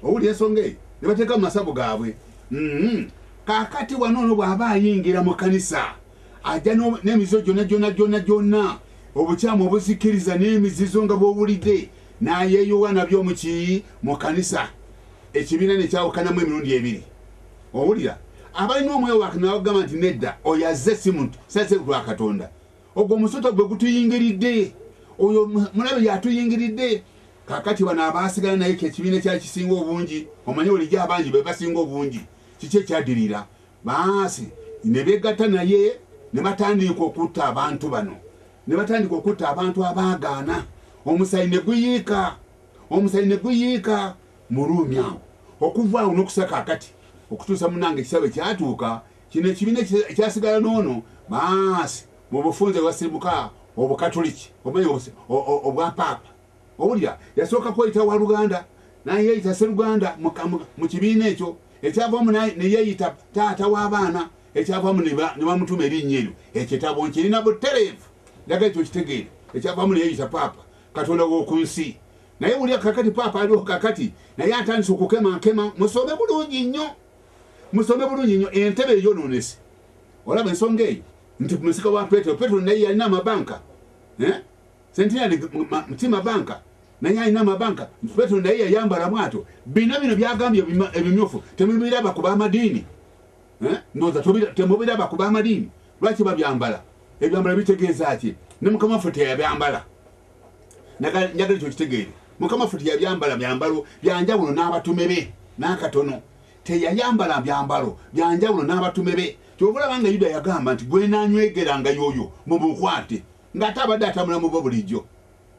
Owulira ensonga eyo? Ne bateeka mu masabo gaabwe. Kaakati wano ono bw'aba ayingira mu kkanisa, ajja n'emizizo gyonna gyonna gyonna gyonna, obukyamu obuzikiriza n'emizizo nga bw'owulidde, n'ayeeyuwa nabyo muki mu kkanisa. Ekibiina ne kyawukanamu emirundi ebiri. Owulira? Abalina omwoyo wa Katonda bagamba nti nedda, oyo azze si muntu, si lwa Katonda. Ogwo omusota gwe gutuyingiridde, oyo mulabe yatuyingiridde. Kaakati bano abaasigala naye kye kibiina ekyali kisinga obungi, omanyi bulijjo abangi be basinga obungi. Kiki ekyaddirira? Baasi ne beegatta naye ne batandika okutta abantu bano, ne batandika okutta abantu abaagaana. Omusaayi ne guyiika, omusaayi ne guyiika mu Ruumi awo. Okuva awo n'okusa kaakati okutuusa munnange ekisa bwe kyatuuka, kino ekibiina ekyasigala n'ono baasi mu bufunze bwasirimuka Obukatuliki, omanyi obwapaapa. Owulira, yasooka kweyita wa Luganda, nayeeyita Sseruganda mu kibiina ekyo, ekyavaamu ne yeeyita taata w'abaana, ekyavaamu ne bamutuma erinnya eryo. Ekitabo nkirina butereevu, njagala ekyo kitegeere. Ekyavaamu ne yeeyita paapa, Katonda w'oku nsi. Naye wulira kakati paapa aliwo kakati, naye atandise okukemankema. Musome bulungi nnyo, musome bulungi nnyo. Entebe eyonoonese. Olaba ensonga eyo nti musika wa Petero, Petero naye yalina amabanka, Centenary si mabanka, naye alina amabanka. Petero naye yayambala bw'atyo. Bino bino byagambye ebimyufu temubiraba ku b'amadiini, ndowooza temubiraba ku b'amadiini. Lwaki babyambala? Ebyambalo bitegeeza ki? Ne Mukama waffe teyabyambala. Njagala ekyo kitegeere. Mukama waffe teyabyambala byambalo byanjawulo n'abatume be n'akatono. Teyayambala byambalo byanjawulo n'abatume be. Kyova olaba nga Yuda yagamba nti gwenaanywegeranga y'oyo mumukwate, ng'ate abadde atambula mu bo bulijjo.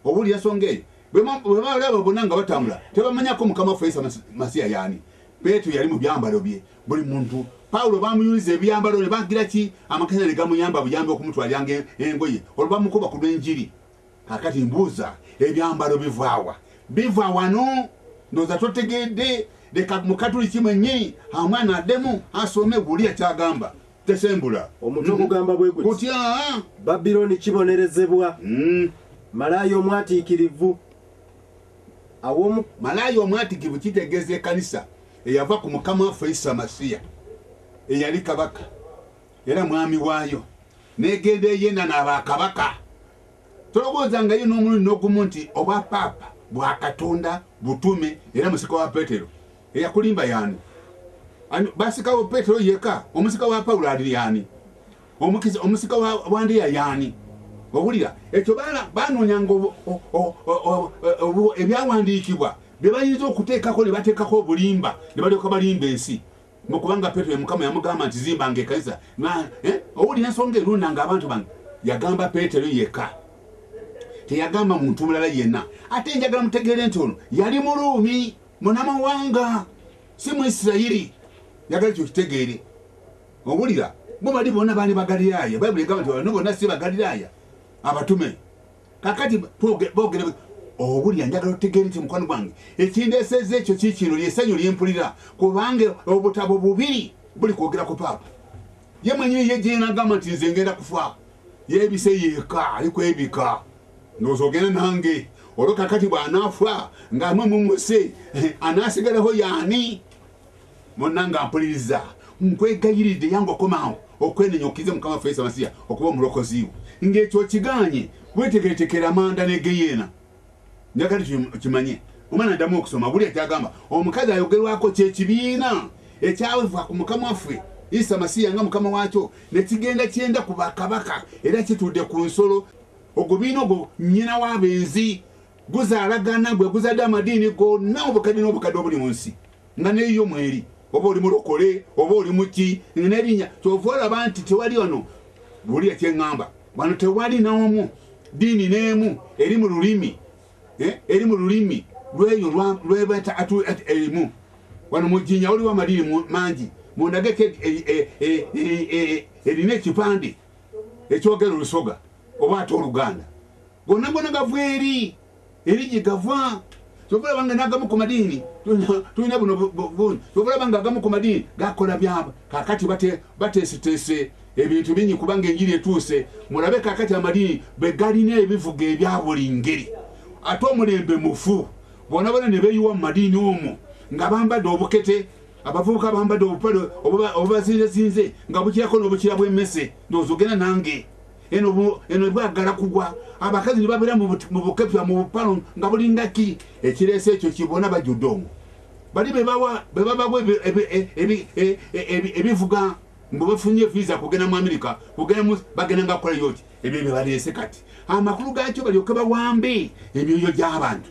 Owulira ensonga eyo? Bwe balaba bonna nga batambula, tebamanyako Mukama waffe Yesu Masiya y'ani. Peetero yali mu byambalo bye. Buli muntu, Pawulo baamuyuliza ebyambalo ne bagira ki? Amakanisa ne gamuyamba buyambi okumutwaliranga engoye, olwo bamukuba ku lw'enjiri. Kaakati mbuuza, ebyambalo biva wa? Biva wano. Ndowooza totegedde. Leka Mukatuliki mwennyini omwana addemu asome, wulira ky'agamba. Tesembula. Omutwe ogugamba bwe guti. Gutya? Babiloni kibonerezebwa. Malaaya omwatiikirivu. Aw'omu. Malaaya omwatiikirivu kitegeeza ekkanisa eyava ku Mukama waffe Isa Masiya, eyali kabaka era mwami waayo, n'egenda eyenda n'abakabaka. Tolowoozangayo n'omulundi n'ogumu nti obwapaapa bwa Katonda butume era musika wa Peetero. Eyakulimba y'ani? Basika wa Peetero yekka? Omusika wa Pawulo ali y'ani? Omusika wa Andereya y'ani? Owulira ekyo? Banoonyanga ebyawandiikibwa bye bayinza okuteekako ne bateekako obulimba ne balyoka balimba ensi. Kubanga Peetero Mukama yamugamba nti zimbanga ekkanisa. Owulira ensonga erundanga abantu bange. Yagamba Peetero yekka, teyagamba muntu mulala yenna. Ate njagala mutegeere nti ono yali Muruumi, munamawanga, si Muisirayiri. Njagala ekyo kitegeere. Owulira, bo bali bonna baali Bagaliraaya. Bayibuli egamba nti bano bonna si Bagaliraaya, abatume. Kakati boogere. Owulira, njagala otegeere nti mukwano gwange, ekindeesezza ekyo kiikino ly'essanyu lyempulira, kubanga obutabo bubiri buli kwogera ku paapa. Ye mwennyini ye gye nagamba nti nze ngenda kufa, yeebise yekka, ali kwebika. Ndowooza ogenda nange. Olwo kakati bw'anaafa nga mwe mumuse, anaasigalaho yaani? Munnange ampuliriza, nkwegayiridde yange okomaawo okwenenya okkirize Mukama waffe Yesu Masiya okuba omulokozi wo. Ng'ekyo okiganye, weetegeretekera amanda ne geyeena. Njagala kimanye. Omwana addamu okusoma buli ekyagamba omukazi ayogerwako kye kibiina ekyava ku Mukama waffe Isa Masiya nga Mukama waakyo ne kigenda kyenda ku bakabaka era kitudde ku nsolo. Ogubiina ogwo nnyina w'abenzi guzaalagana, gwe guzadde amadiini gonna obukadde n'obukadde obuli mu nsi, nga neyo mweri, oba oli mulokole oba oli muki n'erinnya. Kyova olaba nti tewali wano, wulira kyeŋŋamba, wano tewali n'omu ddiini n'emu eri mu lulimi, eri mu lulimi lweyo lwebata erimu. Wano mu Jjinja waliwo amadiini mangi, mundageko erina ekipande ekyogera Olusoga oba ate Oluganda. Gonna gonna gava eri eri gye gava. Kyova olaba nga n'agamu ku madiini tulina buno bungi. Kyova olaba nga agamu ku madiini gakola byabwe. Kaakati bateeseteese ebintu bingi kubanga enjiri etuuse. Mulabe kaakati amadiini bwe galina ebivuga ebya buli ngeri, ate omulembe mufu. Bona bona ne beeyiwa mu madiini omwo. Nga bambadde obukete, abavubuka bambadde obupale obubazinzezinze nga bukirako n'obukira bw'emmese. Ndowooza ogenda nange. Eno bwagala kugwa. Abakazi ne babeera mu bukepya mu bupalo nga bulinga ki? Ekireese ekyo kibona bajjudde omwo. Bali be babawa ebivuga mbu bafunye visa kugenda mu Amerika, kugenda bagenda nga kukolayo ki? Ebyo bye baleese kati. Amakulu gaakyo balyoke bawambe emyoyo gy'abantu.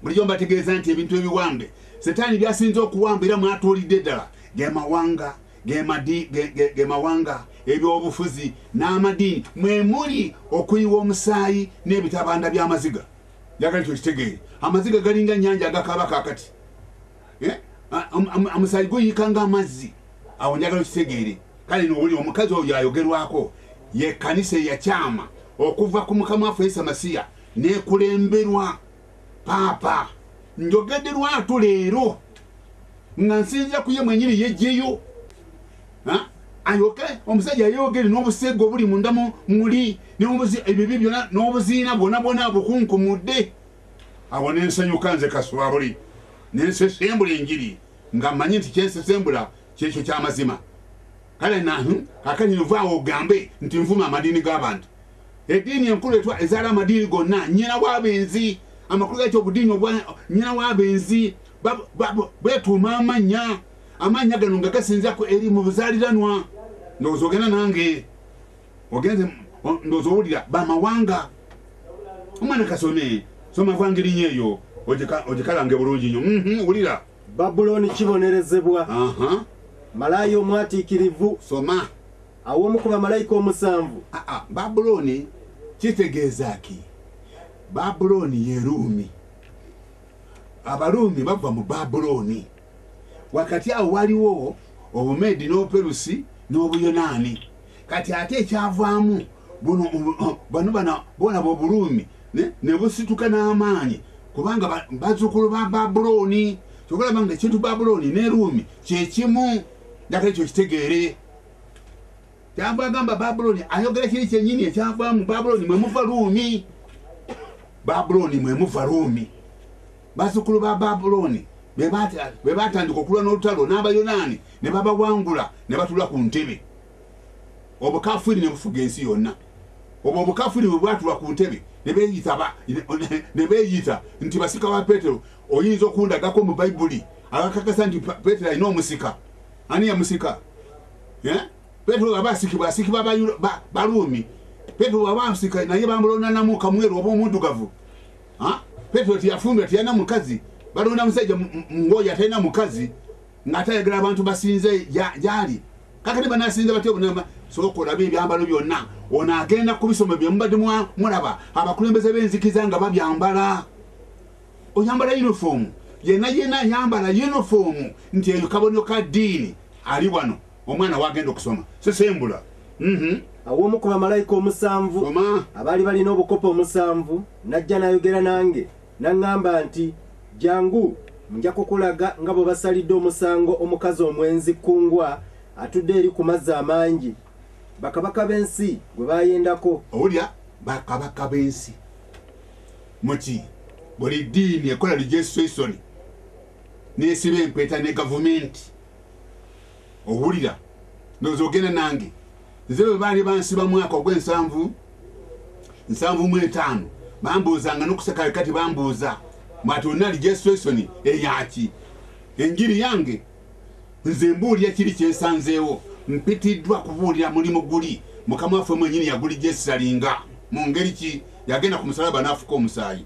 Bulijjo mbategeeza nti ebintu ebiwambe Setaani byasinze okuwamba era mwatuulidde ddala ge mawanga, ge mawanga, ebyobufuzi n'amadiini mwe muli okuyiwa omusaayi n'ebitabanda by'amaziga. Njagala ekyo kitegeere. Amaziga galinga nnyanja agakaaba kaakati. Omusaayi guyiika ng'amazzi. Awo njagala okitegeere. Kale n'owulira omukazi oyo ayogerwako ye kkanisa eyakyama okuva ku Mukama waffe Yesu Masiya n'ekulemberwa Paapa. Njogedde lwatu leero nga nsinzira ku ye mwennyini yejjeyo. Ayoke omusajja ayogere n'obuseego obuli munda muli ebibi byonna n'obuziina bwonna bwonna bukunkumudde. Awo ne nsanyuka nze Kaswabuli ne nsesembula enjiri nga mmanyi nti kyensesembula kyekyo ky'amazima. Kale kakati nvaawo ogambe nti nvuma amadiini g'abantu. Eddiini enkulu ezaala amadiini gonna nnyina w'abenzi. Amakulu gakyo obudiini obwa nnyina w'abenzi bwetuuma amannya. Amannya gano nga gasinza eri mu buzaaliranwa. Ndowooza ogenda nange. Ogenze ndowooza owulira bamawanga. Omwana kasome soma vangeri nnyo eyo ogikalange bulungi nnyo. Wulira. Babulooni kibonerezebwa. Malaaya omwatiikirivu. Soma. Awomu ku bamalayika omusanvu. Babulooni kitegeeza ki? Babulooni ye Ruumi. Abaruumi bava mu Babulooni. Wakati awo waliwo Obumeedi n'Obuperusi n'Obuyonaani. Kati ate ekyavaamu bano bona b'Oburuumi ne busituka n'amaanyi kubanga bazzukulu ba Babulooni. Ky'okulaba nga ekintu Babulooni ne Ruumi kye kimu. Njagala ekyo kitegeere. Kyava agamba Babulooni ayogera kiri kyennyini ekyavaamu Babulooni mwe muva Ruumi. Babulooni mwe muva Ruumi. Bazzukulu ba Babulooni be batandika okulwana olutalo n'Abayonaani ne babawangula ne batuula ku ntebe. Obukafiiri ne bufuga ensi yonna. Obwo obukafiiri bwe bwatula ku ntebe ne beeyita nti basika ba Peetero. Oyinza okundagako mu Bayibuli akakakasa nti Peetero alina omusika. Ani yamusika? Peetero aba asikibwa asikibwa Baruumi. Peetero aba asika naye bamulondanamu kamweru oba omuddugavu. Peetero tiyafumbirwa tiyalina mukazi. Balonda musajja ng'oyo atalina mukazi ng'ate ayagala abantu basinze gy'ali. Kakati banasinze batya obunamba? Sooka olabe ebyambalo byonna. Ono agenda ku bisoma bye mubadde mulaba abakulembeze b'enzikiza nga babyambala. Oyambala yunifoomu. Yenna yenna ayambala yunifoomu nti eyo kabonero ka ddiini ali wano omwana wagenda okusoma. Sesembula. Awo omu ku bamalayika omusanvu abaali balina obukopo omusanvu n'ajja n'ayogera nange n'aŋŋamba nti jangu nja kukulaga nga bwe basalidde omusango omukazi omwenzi kkungwa atudde eri ku mazzi amangi bakabaka b'ensi gwe baayendako. Owulira bakabaka b'ensi muki buli ddiini ekola registration n'esiba empeta ne gavumenti. Owulira ndowooza ogenda nange. Nze bwe baali bansiba mwaka ogw'ensanvu 75 bambuuzanga n'okuseka kati bambuuza mwati onna registration eyaki? Enjiri yange nze mbuulira kiri kyensanzeewo. Mpitiddwa kubuulira mulimu guli Mukama waffe mwennyini yagulijesalinga mu ngeri ki? Yagenda ku musalaba n'afuka omusaayi.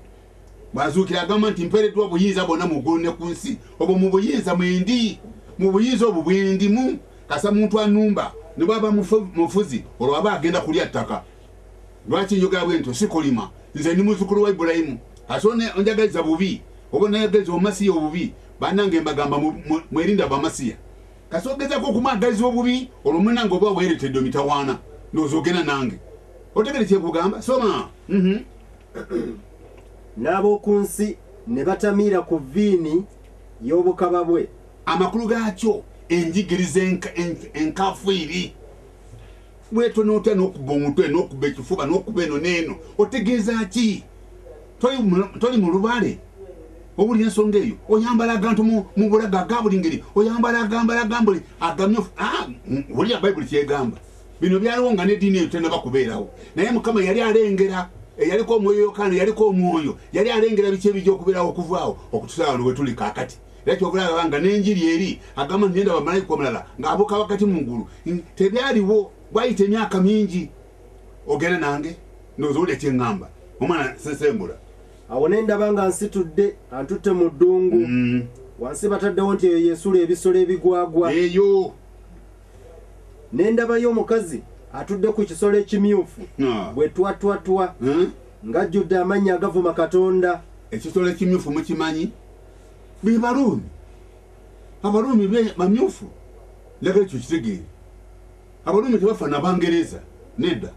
Bw'azuukira agamba nti mpeereddwa obuyinza bwonna mu ggulu ne ku nsi. Obwo mu buyinza mwendi, mu buyinza obwo bwendimu. Kasa muntu anumba ne bw'aba mufuzi olwo aba agenda kulya ttaka. Lwaki njogera bwe ntyo? Si kulima. Nze ndi muzzukulu wa Ibulayimu. Ate onjagaliza bubi oba onayagaliza omumasiya obubi, bannange mbagamba mwerinde abamasiya. Kasi ogezaako okumwagaliza obubi olwo munnange oba weeretedde emitawaana. Ndowooza ogenda nange. Otegere kyekugamba? Soma. N'ab'oku nsi ne batamiira ku vviini y'obukaba bwe. Amakulu gaakyo enjigiriza enkafiiri. Weetonootya n'okuba omutwe n'okuba ekifuba n'okuba eno n'eno. Otegeeza ki? Toli mu lubaale. Owulira ensonga eyo, oyambala agantu mu bulaga aga buli ngeri, oyambala agambala agambuli agamyufu. Wulira Bayibuli kyegamba. Bino byaliwo nga n'eddiini eyo tennaba kubeerawo, naye Mukama yali alengera, eyaliko omwoyo Yokaana yaliko omwoyo, yali alengera biki ebijja okubeerawo okuvaawo okutuusa wano we tuli kaakati. Era ky'okulaba nga n'enjiri eri agamba nti ndaba malayika omulala ng'abuuka wakati mu ggulu. Tebyaliwo, bwayita emyaka mingi. Ogenda nange ndowooza owulira kye ŋŋamba, omwana sesembula. Awo ne ndaba nga nsitudde antutte mu ddungu. Wansi bataddewo nti eyo yesula ebisolo ebigwagwa. Eyo. Ne ndabayo omukazi atudde ku kisolo ekimyufu bwe twatwatwa, ng'ajjudde amannya agavuma Katonda. Ekisolo ekimyufu mukimanyi? Be Baruumi. Abaruumi bamyufu. Njagala ekyo kitegeere. Abaruumi tebafaanana Bangereza, nedda,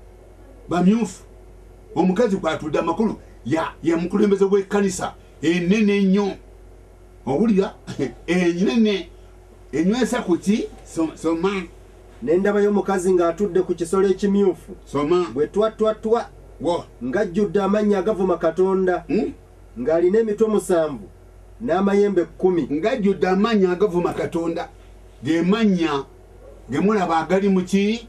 bamyufu. Omukazi kwatudde amakulu ya mukulembeze w'ekkanisa ennene ennyo. Owulira? Ennene enywesa ku ki? Soma. Ne ndabayo omukazi ng'atudde ku kisolo ekimyufu. Soma. Bwe twatwatwa, ng'ajjudde amannya agavuma Katonda, ng'alina emitwe 7 n'amayembe 10. Ng'ajjudde amannya agavuma Katonda, ge mannya ge mulaba agali mu ki?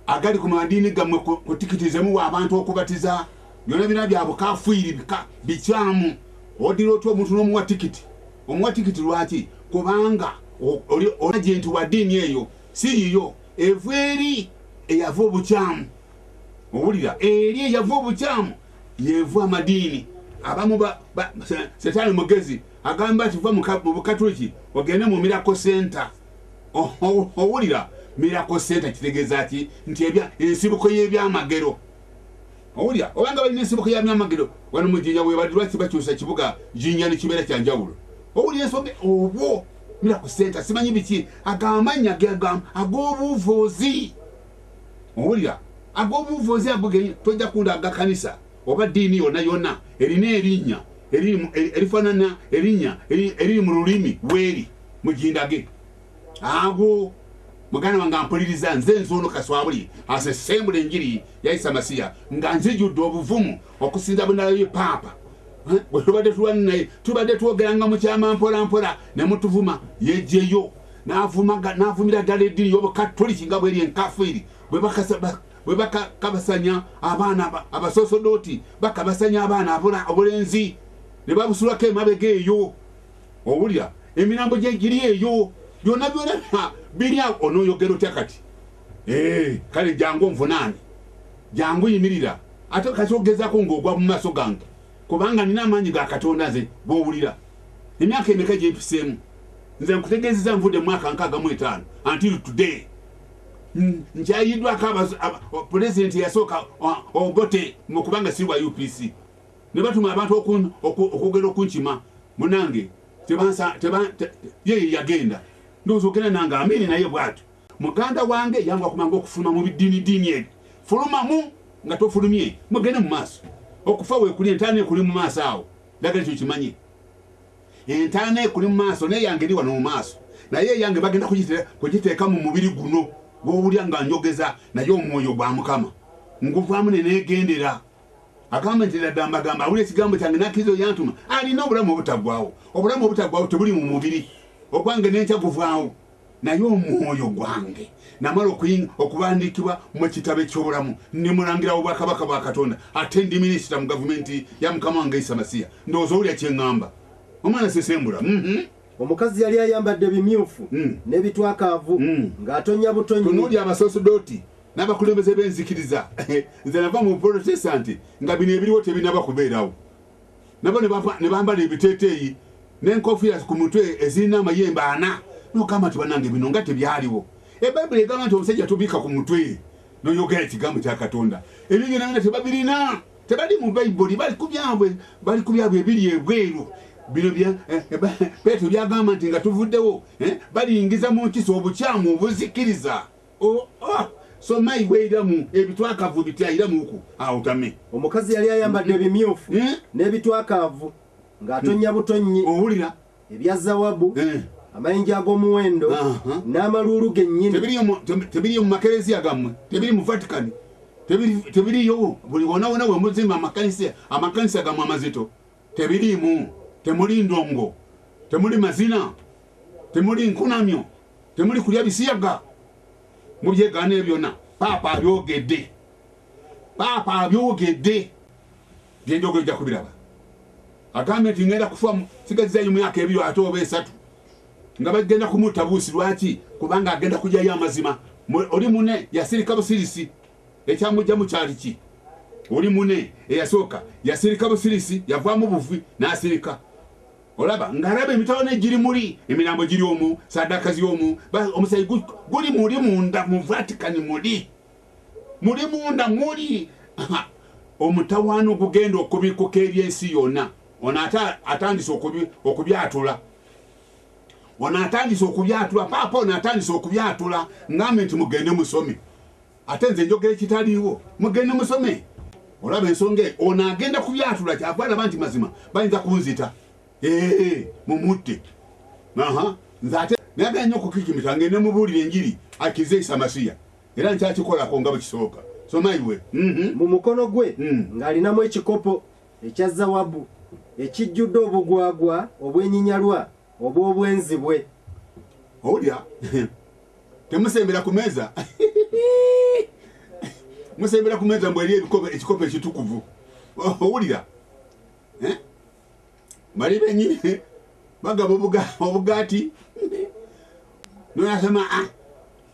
Agali ku madiini gammwe ku tikiti ze muwa abantu okubatiza. Byonna bina bya bukafiiri, bikyamu. Oddira otya omuntu n'omuwa tikiti? Omuwa tikiti lwaki? Kubanga oli agenti wa ddiini eyo, si yiyo. Eva eri eyava obukyamu. Owulira? Eri eyava obukyamu yeva amadiini. Abamu Setaani mugezi agamba nti va mu Bukatuliki ogende mu Miracle Center. Owulira? Miracle Center kitegeeza ki? Nti ensibuko y'ebyamagero. Owulira? Obanga balina ensibuko y'ebyamagero wano mu Jinja we bali, lwaki bakyusa kibuga Jinja ne kibeera kya njawulo? Owulira ensonga obwo? Miracle Center simanyi biki, agamanya ag'obuvuzi. Owulira? Ag'obuvuzi ago tojja kundaga kanisa oba ddiini yonna yonna erina erinnya erifaanana erinnya eriri mu lulimi weeri mugindage. Ago muganda wange ampuliriza, nze nzoono Kaswabuli asesembula enjiri ya Isa Masiya nga nzijudde obuvumu okusinza bwe Paapa. Bwe tubadde tulwana naye, tubadde twogeranga mu kyama mpola mpola ne mutuvuma, yejjeyo n'avumira ddala eddiini y'Obukatoliki nga bweri enkafiiri, bwe bakabasanya abaana abasosodooti, bakabasanya abaana obulenzi ne babusulako emabega eyo. Owulira? Emirambo gye giri eyo byonna byonna biri awo. Onooyogera otya kati? Kale jangu onvunaane, jangu yimirira, ate kati ogezaako ng'ogwa mu maaso gange, kubanga nina amaanyi ga Katonda nze bw'owulira. Emyaka emeka gye mpiseemu? Nze nkutegeezezza nvudde mu mwaka 65 until today. Nkyayiddwako pulezidenti eyasooka Obote, mu kubanga si wa UPC, ne batuma abantu okwogera okunkima. Munange ye yagenda. Ndowooza ogenda nange amiini naye bw'atyo. Muganda wange yangu akumanga okufuluma mu biddiinidiini ebyo. Fulumamu nga tofulumye, mugende mu maaso. Okufa weekuli, entaana ekuli mu maaso awo. Njagala ekyo kimanye. Entaana ekuli mu maaso n'eyange eri wano mu maaso. Naye eyange bagenda kugiteeka mu mubiri guno gw'owulira nga njogeza, naye omwoyo gwa Mukama nguvaamu ne neegendera. Agamba nti ddala mbagamba, awulira ekigambo kyange n'akkiriza oyo yantuma, alina obulamu obutaggwaawo. Obulamu obutaggwaawo tebuli mu mubiri. Ogwange n'enkya guvaawo, naye omwoyo gwange namala okuwandiikibwa mu kitabo eky'obulamu, ne mulangirawo obwakabaka bwa Katonda, ate ndi minisita mu gavumenti ya Mukama wange Isa Masiya. Ndowooza owulira kye ŋŋamba. Omwana sesembula. Omukazi yali ayambadde bimyufu n'ebitwakaavu, ng'atonya butonyi. Tunuulira abasosodooti n'abakulembeze b'enzikiriza. Nze nava mu Protestant nga bino ebiriwo tebinnaba kubeerawo. Nabo ne bambala ebiteeteeyi n'enkofiira ku mutwe ezirina amayembe 4. N'ogamba nti bannange bino nga tebyaliwo. Ebbayibuli egamba nti omusajja tobikka ku mutwe n'oyogera ekigambo kya Katonda. Ebyo byonna byonna tebabirina, tebali mu Bayibuli, bali ku byabwe, bali ku byabwe ebiri ebweru. Bino Peetero byagamba nti nga tuvuddewo, baliyingiza mu nkiso obukyamu obuzikiriza. Soma iwe iramu ebitwakavu bitya iramu oku awo tame. Omukazi yali ayambadde ebimyufu n'ebitwakaavu ng'atonya butonyi. Owulira? Ebya zawabu, amayinja ag'omuwendo, n'amaluulu gennyini. Tebiriyo mu makereziya gammwe, tebiri mu Vatican, tebiriyo buli wonna wonna we muzimba amakanisa gammwe amazito, tebiriimu. Temuli ndongo, temuli mazina, temuli nkunamyo, temuli kulya bisiyaga. Mubyegaana ebyo byonna. Paapa abyogedde, paapa abyogedde. Byenjogero ojja kubiraba. Agambye nti ngenda kufa, sigazizaayo myaka 2 ate oba 3, nga bagenda kumutta buusi. Lwaki? Kubanga agenda kujjayo amazima. Oli mune yasirika busirisi, ekyamugjamu kyali ki? Oli mune eyasooka yasirika busirisi, yavaamu buvi n'asirika. Olaba ng'alaba emitawano egiri muli, emirambo giri omwo, saddaaka ziri omwo, omusayi guli muli munda mu Vatican, muli muli munda muli. Omutawaano gugenda okubikkuka eri ensi yonna. Ono ate atandise okubyatula, ono atandise okubyatula, paapa ono atandise okubyatula. Ngambe nti mugende musome, ate nze njogera ekitaliiwo. Mugende musome. Olaba ensonga eyo, ono agenda kubyatula, kyava alaba nti mazima bayinza kunzita. Ee, mumutte. Aha, nze ate nayagala nnyo okukikimita, ngende mubuulire enjiri akkirize Isa Masiya, era nkyakikolako nga bwe kisooka. Soma iwe. Mu mukono gwe ng'alinamu ekikopo ekya zawabu ekijjudde obugwagwa obwenyinyalwa obw'obwenzi bwe. Owulira? Temusembera ku meeza. Musembera ku meeza mbu eri ekikopo ekitukuvu. Owulira? Bali bennyini bagaba obugaati, noyasama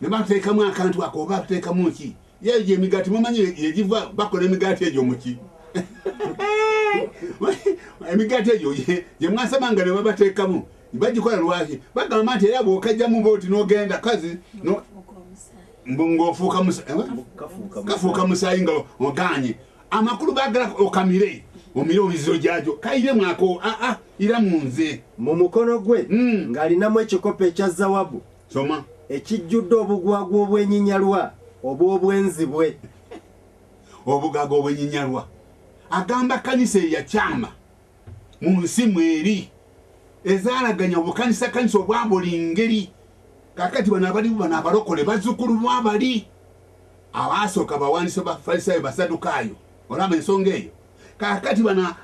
ne bateekamu akantu ako, oba bateekamu ki? Yeegyo emigaati mumanyi yegiva, bakola emigaati egyo muki? Emigaati egyo gye mwasamanga ne babateekamu bagikola lwaki? Bagamba nti era bw'okajjamu bw'oti n'ogenda kazi mbu ng'ofuuka kafuuka musaayi nga oganye. Amakulu baagala okamire, omire omiziro gyagyo, kayire mwako aa ira mu nze. Mu mukono gwe ng'alinamu ekikopo ekya zawabu. Soma. Ekijjudde obugwagwa obwenyinyalwa obw'obwenzi bwe. Obugagwa obwenyinyalwa. Agamba kanisa eyakyama mu nsi mweri ezaalaganya obukanisa kanisa obwa buli ngeri. Kaakati bano abaliwo bano abalokole bazzukulu bw'abali abaasooka bawandiisi Bafalisaayo Basadukaayo. Olaba ensonga eyo? Kaakati bano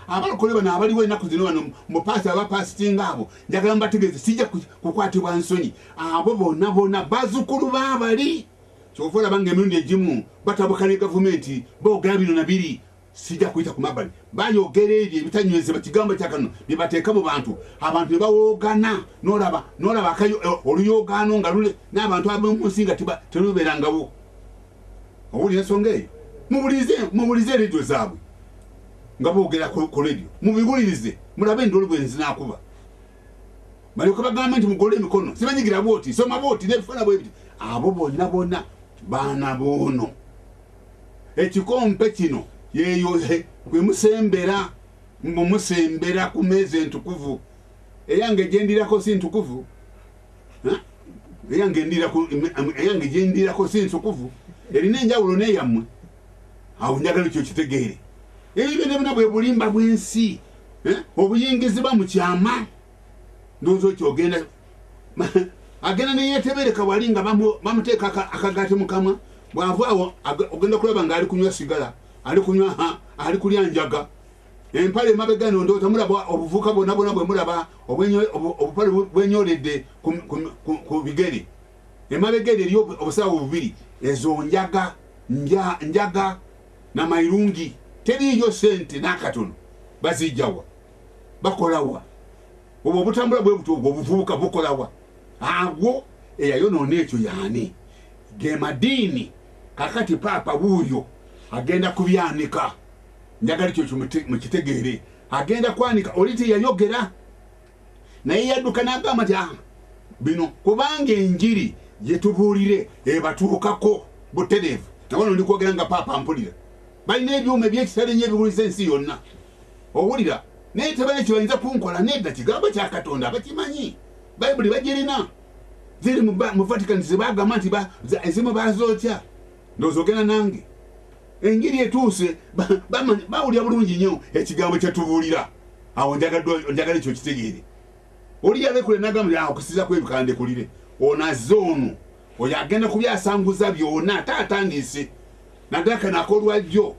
abalokole bano abaliwo ennaku zino bano mu paasi abapasitinga abo, njagala mbategeeze, sijja kukwatibwa nsonyi. Abo bonna bonna bazzukulu b'abali. Kyova olaba ng'emirundi egimu batabuka ne gavumenti, boogera bino na biri. Sijja kuyita ku mabbali, bayogera ebyo ebitanywezebwa kigambo kya Katonda bye bateeka mu bantu, abantu ne bawoogana. N'olaba oluyogaano nga lule n'abantu ab'omu nsi nga terubeerangawo. Owulira ensonga eyo? Mubulize rediyo zaabwe nga boogera ku rediyo, mubiwulirize, mulabe endoolo bwe nzinaakuba. Balyoke bagambe nti mugole emikono, sibanyigira bw'oti, soma bw'oti, n'ebifaananyi bwe biti. Abo bonna bonna baana b'ono. Ekikompe kino yeeyo kwe musembera, mbu musembera ku mmeeza entukuvu. Eyange gye ndirako si ntukuvu. Eyange gye ndirako si ntukuvu. Erina enjawulo n'eyammwe. Awo njagala ekyo kitegeere. Ebyo byonna byonna bwe bulimba bw'ensi. Obuyingizibwa mu kyama. Ndowooza okyo agenda ne yeetebereka wali nga bamuteeka akagaati mu kamwa. Bw'ava awo ogenda kulaba ng'ali kunywa sigala, ali kunywa, ali kulya njaga. Empale emabega eno ndowooza mulaba obuvuka bwonna bwonna bwe mulaba, obupale bwenyoledde ku bigere. Emabega eri eriyo obusawo bubiri, ezo njaga, njaga na mayirungi. Teriiyo ssente n'akatono, bazijjawa, bakolawa? Obwo obutambula bwe butyo, obwo obuvubuka bukolawa? Agwo eyayonoona ekyo yaani? Ge madiini. Kakati paapa wuuyo agenda kubyanika. Njagala ekyo mukitegeere. Agenda kwanika. Oli teyayogera, naye yadduka n'agamba nti bino kubanga enjiri gye tubuulire ebatuukako butereevu. Nawano ndi kwogera nga paapa mpulira. Balina ebyuma eby'ekitalo ennyo ebiwuliza ensi yonna. Owulira? Naye tebalina kye bayinza kunkola. Nedda, kigambo kya Katonda bakimanyi. Bayibuli bagirina. Ziri mu Vatican ze bagamba nti ezimu bazookya. Ndowooza ogenda nange. Enjiri etuuse, bawulira bulungi nnyo ekigambo kye tubuulira. Awo njagala ekyo kitegeere. Oli yalekule n'agamba nti, okusinziira ku ebyo kandekulire. Ono azze ono. Oyo agenda kubyasanguza byonna, ate atandise. Naddala kano ak'olwajjo.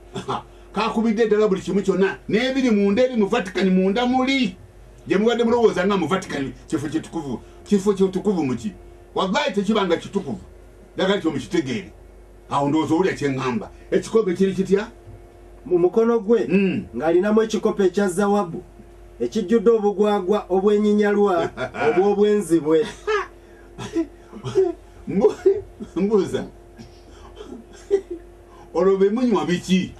Kakubidde ddala buli kimu kyonna. N'ebiri munda eri mu Vatican munda muli. Gye mubadde mulowooza nga mu Vatican kifo kitukuvu, kifo kitukuvu muki? Wallahi tekibanga kitukuvu. Njagala kyo mukitegeere. Awo ndowooza owulira kye ŋŋamba. Ekikopo kiri kitya? Mu mukono gwe ng'alinamu ekikopo ekya zawabu ekijjudde obugwagwa obwenyinyalwa obw'obwenzi bwe. Mbuuza, olwo be munywa biki?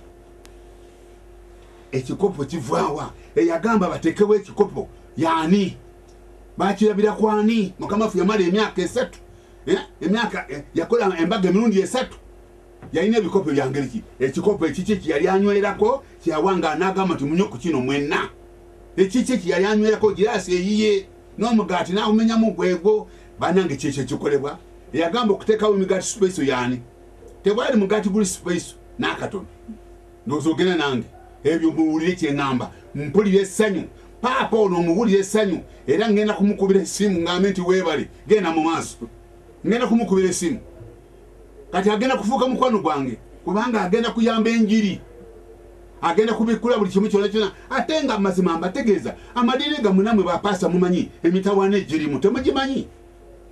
Ekikopo kivaawa? Eyagamba bateekewo ekikopo yaani? Bakirabira kwani? Mukama waffe yamala emyaka 3, emyaka yakola embaga emirundi 3. Yalina ebikopo bya ngeri ki? Ekikopo ekiki kye yali anywerako kyeyawanga n'agamba nti munywe ku kino mwenna. Ekiki kye yali anywerako giraasi eyiye n'omugaati n'agumenyamu gwegwo. Bannange kyekyo ekikolebwa. Eyagamba okuteekawo emigaati sipeeso yaani? Tewali mugaati guli sipeeso n'akatono. Ndowooza ogenda nange. Ebyo muwulire kye ŋŋamba. Mpulira essanyu. Paapa ono omuwulira essanyu era ngenda kumukubira essimu ngambe nti weebale, genda mu maaso. Ngenda kumukubira essimu. Kati agenda kufuuka mukwano gwange kubanga agenda kuyamba enjiri. Agenda kubikkula buli kimu kyonna kyonna. Ate nga amazima mbategeeza, amadiini gammwe nammwe bapaasa mumanyi emitawaana egirimu, temugimanyi.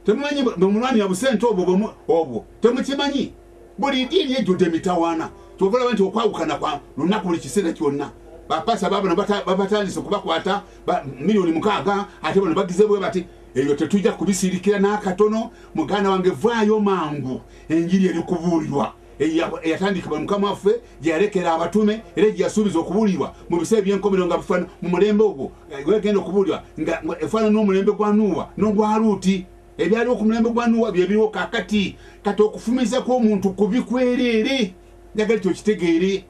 Temumanyi bwe mulwanira busente obwo obwo, temukimanyi. Buli ddiini ejjudde emitawaana. Kyova olaba nti okwawukana kwa lunaku buli kiseera kyonna. Bapaasa baabano babatandise okubakwata 6 million, ate bano bagize bwe bati. Ebyo tetujja kubisirikira n'akatono. Muganda wange vaayo mangu, enjiri eri kubuulirwa eyatandikibwa Mukama waffe, gye yalekera abatume, era gye yasuubiza okubuulirwa mu biseera eby'enkomerero nga bifaana mu mulembe ogwo gwegenda okubuulirwa nga efaanana n'omulembe gwa Nuuwa n'ogwa Luuti. Ebyaliwo ku mulembe gwa Nuuwa bye biriwo kaakati. Kati okufumiza kw'omuntu kubi kwereere, njagala kyo kitegeere.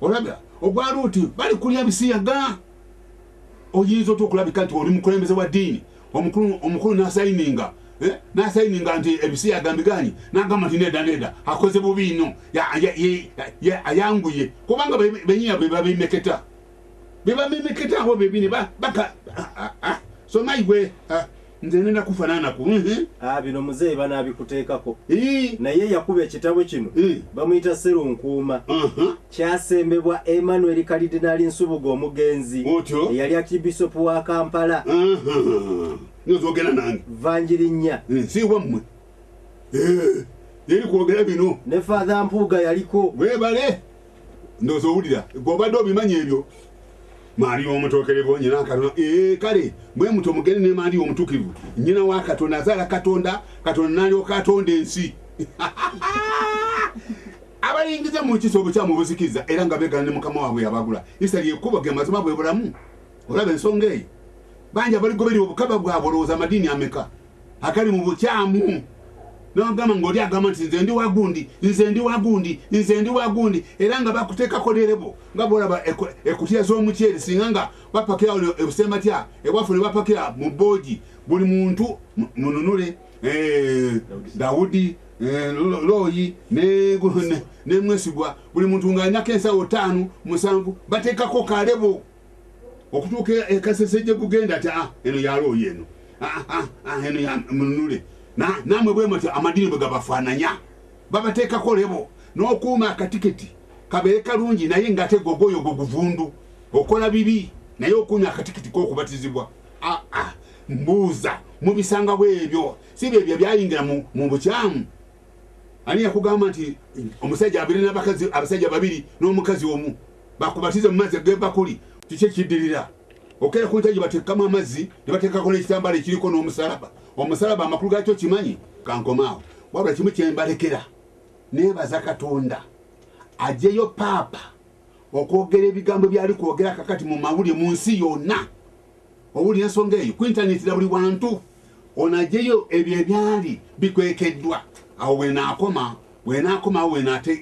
Olaba ogwa Luuti bali kulya bisiyaga. Oyinza otya okulabika nti oli mukulembeze wa ddiini, omukulu n'asayininga n'asayininga nti ebisiyaga mbigaanyi, n'agamba nti nedda nedda, akoze bubi nnyo, ayanguye, kubanga bennyini be babimeketa, be babimeketa abo bebini baka soma igwe. Nze ngenda kufaananaku. Bino muzeeyi banaabikuteekako. Naye yakuba ekitabo kino bamuyita Sserunkuuma. Kyasembebwa Emmanuel Kalidinaali Nsubuga omugenzi eyali Archbishop wa Kampala. Nozogera nange. Vanjiri nnya. Si wammwe yeri kwogera bino. Ne Father Mpuuga yaliko. Webale, ndowooza owulira gweobadde obimanyi ebyo. Maria omutuukirivu nyina Katonda. Kale bwe mutyo mugende ne Maria omutuukirivu nnyina wa Katonda, azaala Katonda, Katonda n'alyoka atonda ensi. Abayingiza mu kisa obukyamu obuzikiza era nga beegana ne Mukama waabwe yabagula. Isa lyekkubo, ge mazima, bwe bulamu. Olaba ensonga eyo? Bangi abaligoberera obukaba bwabwe. Olowooza amadiini ameka akali mu bukyamu? Nogamba ng'oli agamba nti nze ndi wagundi, nze ndi wagundi, nze ndi wagundi, era nga bakuteekako lerebo nga bwolaba ekutiya z'omuceere. Singa nga bapakira ebusembatya ewaffe ne bapakira mu boogi, buli muntu mununule Dawudi, Looyi ne Mwesigwa, buli muntu ng'alinako ensawo 5 7, bateekako kalebo okutuuka ekasese gye gugenda ti eno ya Looyi, eno eno ya mununule. Nammwe bwe mutyo amadiini bwe gabafaananya, babateekako lebo n'okuuma akatiketi kabeere kalungi, naye ng'ate gogoyo gwe guvundu okola bibi, naye okuumya akatiketi k'okubatizibwa. Mbuuza, mubisanga bwebyo si byebyo byayingira mu bukyamu? Ani yakugamba nti omusajja abeere n'abakazi abasajja babiri n'omukazi omu bakubatize mu mazzi ag'ebakuli? Kiki ekiddirira? Okera ku ntaji bateekamu amazzi ne bateekako n'ekitambaala ekiriko n'omusalaba. Omusalaba amakulu gaakyo kimanyi? Kankomaawo. Wabula kimu kyembalekera, neebaza Katonda aggyeyo paapa okwogera ebigambo byali kwogera kakati mu mawulire mu nsi yonna. Owulira ensonga eyo ku intaneti na buli wantu. Ono aggyeyo ebyo ebyali bikwekeddwa. Awo wenaakoma, wenaakoma,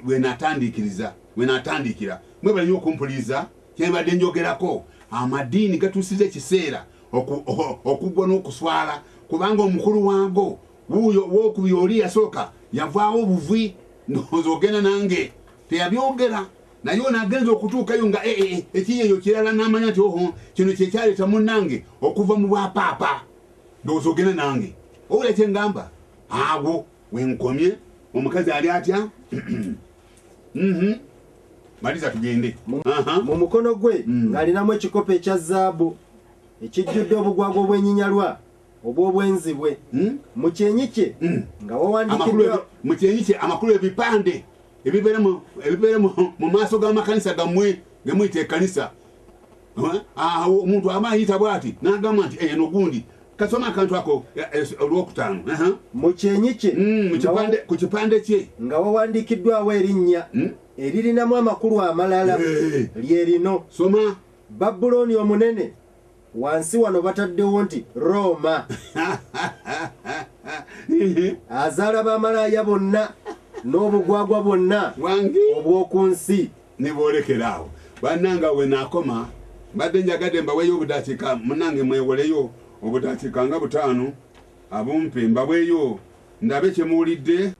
wenaatandikiriza, wenaatandikira. Mwebale nnyo okumpuliriza. Kyembadde njogerako, amadiini gatuusiza ekiseera okugwa n'okuswala, kubanga omukulu waago wuuyo wookubiri oli yasooka yavaawo buvwi. Ndowooza ogenda nange. Teyabyogera, naye ono agenza okutuukayo nga ekiyeeyo kirala, n'amanya nti oho, kino kyekyaleeta munnange okuva mu bwapaapa. Ndowooza ogenda nange, owulira kyengamba. Awo wenkomye. Omukazi ali atya? Maliza tugende. Mu mukono gwe ng'alinamu ekikopo ekya zaabu. Ekijjudde obugwagwa obwenyinyalwa obw'obwenzi bwe. Mu kyenyi kye nga wawandiikiddwa mu kyenyi kye amakulu ebipande ebibeera mu maaso g'amakanisa gammwe ge muyita ekkanisa. Omuntu aba ayita bw'ati n'agamba nti eno gundi. Kasoma akantu ako olwokutaano. Mu kyenyi kye ku kipande kye nga wawandiikiddwawo erinnya eririnamu amakulu amalala lye lino. Soma. Babulooni omunene. Wansi wano bataddewo nti Roma. Azaala bamalaaya bonna n'obugwagwa bwonna obw'oku nsi. Ne boolekera awo. Bannanga we naakoma mbadde njagadde mbaweeyo obudakiika, munnange mwewoleyo obudakiika nga 5 abumpe mbaweeyo ndabe kye muwulidde.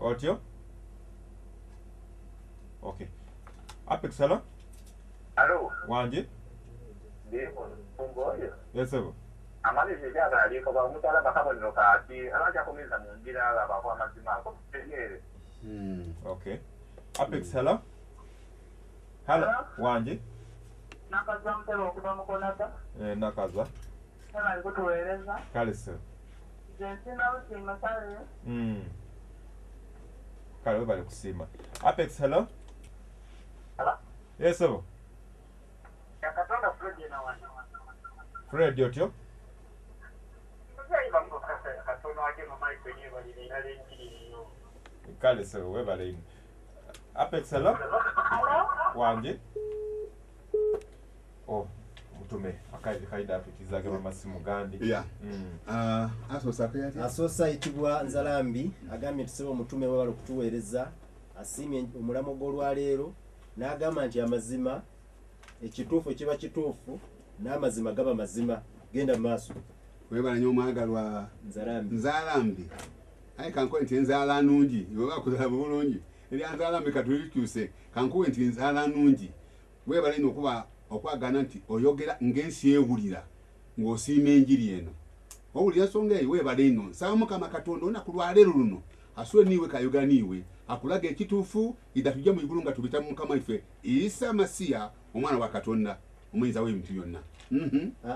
Otyo? Okay. Apex, hello? Hello. Wanje? Yes, sir. Amalize jagala kwa mutala bakabonero kati alaja komeza mu ngira abakwa amazima ko tegere. Okay. Apex, hello? Hello. Wanje? Nakaza mtero okuva mukonata. Nakaza. Sema nikutueleza. Kale sir. Jensina usima sale. Kale webale kusima. Apex, hello? Hello? Yes, sir. Yakatonda Fred na wanje. Fred otyo? Kale sir, webale. Apex, hello? Hello? Wanje? Oh, mutume akaida apitizage amasimu gandi. Yeah. Asosa kuyati. Asosa itibwa Nzalambi agambye nti omutume webale okutuweereza, asiimye omulamo gw'olwaleero n'agamba nti amazima ekituufu kiba kituufu n'amazima gaba mazima. Genda maaso. Webale nnyo omwagalwa Nzalambi. Nzalambi. Aye kankuwe nti nzaala nnungi, oba kuzala bulungi. Erya Nzalambi katulikyuse, kankuwe nti nzaala nnungi. Webale nnyo okuba okwagana nti oyogera ng'ensi ewulira ng'osiima enjiri eno. Owulira ensonga eyo weebale nnyo. Nsaba Mukama Katonda olunaku lwaleero luno asule niiwe kayogera niiwe akulaga ekituufu idda tujja mu igulu nga tubita mu Mukama waffe Isa Masiya omwana wa Katonda omuyinza w'ebintu byonna.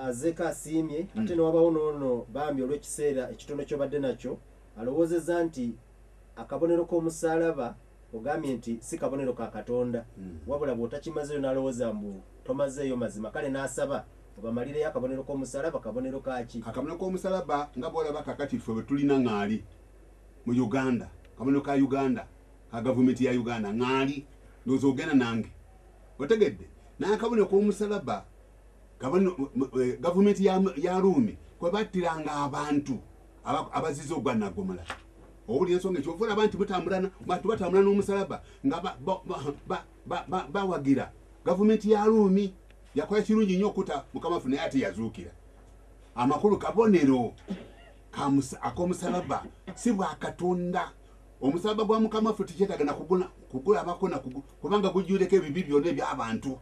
Azeeka asiimye ate ne wabawo n'ono bambi olw'ekiseera ekitono ky'obadde nakyo alowoozezza nti akabonero k'omusaalaba ogambye nti si kabonero ka Katonda wabula bw'otakimazeeyo n'alowooza mbu tomazeeyo mazima. Kale n'asaba obamalireyo akabonero k'omusalaba. Kabonero kaki? Akabonero k'omusalaba nga bw'olaba kakati ffe bwe tulina ŋŋaali mu Uganda, kabonero ka Uganda ka gavumenti ya Uganda ŋŋaali, ndowooza ogenda nange otegedde. N'akabonero k'omusalaba gavumenti ya Ruumi kwe battiranga abantu abazize ogwa naggomola. Owulira ensonga ekyo olaba nti batambula n'omusalaba nga bawagira gavumenti ya Ruumi. Yakola kirungi nnyo okutta Mukama waffe naye ate yazuukira. Amakulu kabonero ak'omusalaba si bwa Katonda. Omusalaba gwa Mukama waffe tekyetaaga na kugulabako kubanga gujjuleko ebibi byonna eby'abantu.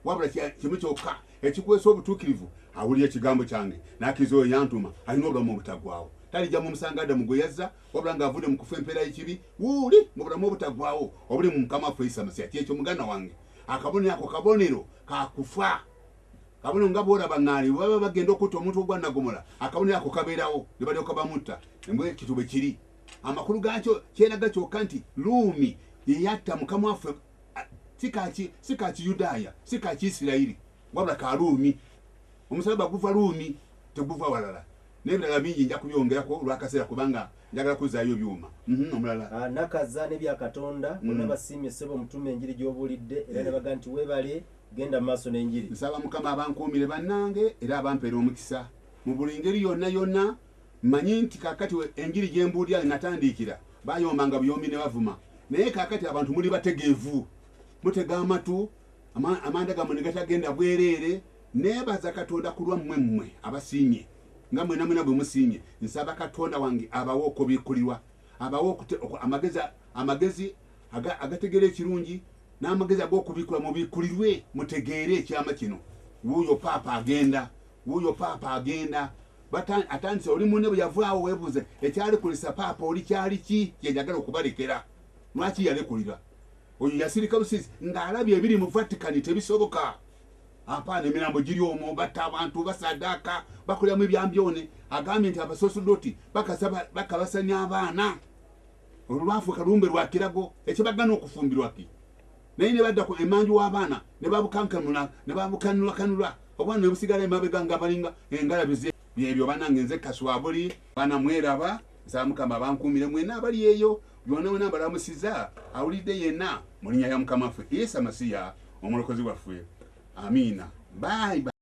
Wabula kimu kyokka ekikwesa obutuukirivu, awulira ekigambo kyange n'akkiriza oyo yantuma alina obulamu obutaggwaawo. Talijja mu musango Adamu gwe yazza, wabula ng'avudde mu kufa empeera y'ekibi wuuli mu bulamu obutaggwaawo obuli mu Mukama waffe Isa Masiya. Kyekyo muganda wange. Akabonero ako kabonero kakufa. Kabonero nga bw'olaba ŋŋaali bwe baba bagenda okutta omuntu ogwa naggomola, akabonero ako kabeerawo ne balyoka bamutta. Embwa ekyo bwe kiri. Amakulu gaakyo kyeraga kyokka nti Ruumi ye yatta Mukama waffe si ka Kiyudaaya, si ka Kiisirayiri, wabula ka Ruumi. Omusalaba guva Ruumi, teguva walala. N'ebirala bingi nja kubyongerako olw'akaseera kubanga njagala kuzzaayo byuma. Omulala. Nakaza n'ebya Katonda bonna basiimye ssebo omutume enjiri gy'obuulidde era ne baga nti weebale genda mu maaso n'enjiri. Nsaba Mukama abankuumire bannange era abampeere omukisa mu buli ngeri yonna yonna. Mmanyi nti kaakati enjiri gye mbuulira natandikira bayombanga buyombi ne bavuma, naye kaakati abantu muli bategeevu, mutega amatu, amanda gammwe ne gatagenda bwereere. Neebaza Katonda ku lwammwe mmwe abasiimye nga mwena mwena bwe musiimye. Nsaba Katonda wange abawe okubikkulirwa, abawe amagezi agategeera ekirungi n'amagezi ag'okubikkula, mubikkulirwe mutegeere ekyama kino. Wuuyo Paapa agenda, wuuyo Paapa agenda. Atandise oli munne bwe yavaawo weebuuze ekyalekulisa paapa oli kyali ki kyenjagala okubalekera. Lwaki yalekulira? Oyo yasirika busiisi ng'alabye ebiri mu Vatican tebisoboka. Apaana emirambo giri omwo, batta abantu, basaddaaka, bakoleramu ebyambyone. Agambye nti abasosodoti bakabasanya abaana. Olwo lwafuuka lumbe lwa kirago ekibagana okufumbirwa ki? Naye ne badda ku emanju w'abaana ne babukankanula ne babukanulakanula obwana ne busigala emabega nga balinga engalabi. Byebyo bannange, nze Kaswabuli bana mweraba. Nsaba Mukama bankuumire mwenna abali eyo byonna wena mbalamusiza awulidde yenna mu linnya lya Mukama waffe Yesu Masiya omulokozi waffe. Amiina. Bye.